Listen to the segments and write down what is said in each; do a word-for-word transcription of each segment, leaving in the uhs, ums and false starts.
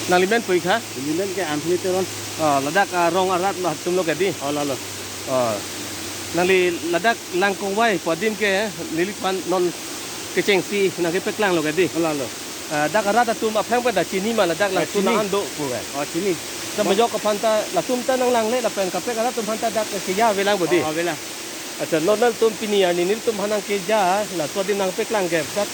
Nangli men pu ik ha? Neli men ke Anthony Teron. Oh, ladak, ah, rong arat lo atum lo ke dei. Oh, lalo. Oh. Nangli ladak Langkongvai pu adim ke neliphan non kechengsi nangkepaklang lo ke dei. Oh, lalo. Ah, dak arat atum aphrang pen ta chini ma ladak Ah, Langsun chini. An do pu ke. Oh, chini. Sa majok aphan ta latum ta nanglangle lapen kaprek arat atum aphan ta dak keja avelang pu dei. Oh, avelang. Accha, non nangtum pini arni nelitum aphan nangkeja, laso adim nangpaklang ke, dak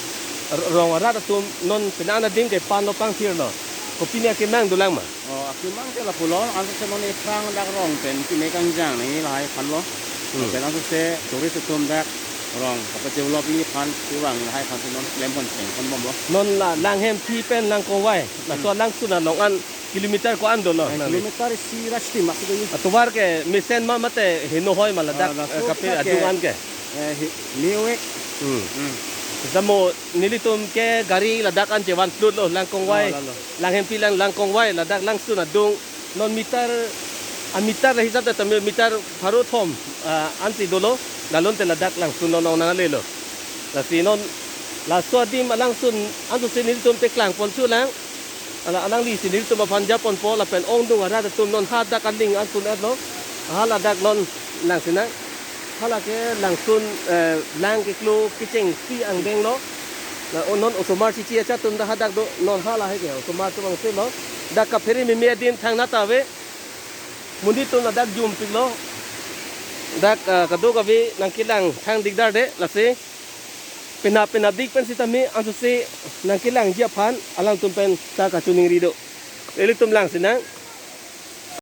r-, rong arat atum non penang adim ke pan lo pangthir lo. Kopine akemang dolang ma? Oh, akemang ke lapulo, ansose non ephrang dak rong pen pine kangjang ni lahai aphan lo. Hmm. Pen ansose tourist atum dak rong kapadevelop-ji aphan kevang lahai aphan si non klem pon cheng pon bomlo. Non la Langhemphi pen Langkongvai, laso Hmm. Langsun along an kilometer ko-an dolo? Eh, nangli? Kilometer isi ra sitame mak si do. Atovar ke mesen ma mate henohoi ma ladak, Ah, eh, laso kape ke, adung an ke? Eh, hi-, new ek. Hmm. Hmm. Samo nelitum ke gari ladak an chevan plut lo, Langkongvai. Ah, lalo. Langhemphi lang Langkongvai, ladak Langsun adung. Non meter, a meter hisap ta tame meter pharo thom, ah, ansi dolo, la non te ladak Langsun along nanglelo. Lasi non, laso adim a Langsun, ansose nelitum paklang pon thulang, ala alangli si nelitum aphan ja ponpo lapen ongdung arat atum non hadak aling an kun-et lo, hala dak non lang sinang. Hala ke Langsun, eh, lang keklo kechengsi angdeng lo. La non osomar chichi acha atum ta hadak do, non hala hai ke osomar atum angse lo. Dak kaphere meme adim thangnat ave. Monit atum ladak jum pik lo. Dak, ah, kadokave nangkelang thang dikdar de, lasi penap penapdik pen sitame ansose nangkelangji aphan alangtum pen ta kachiningri do. Ilitum lang sinang.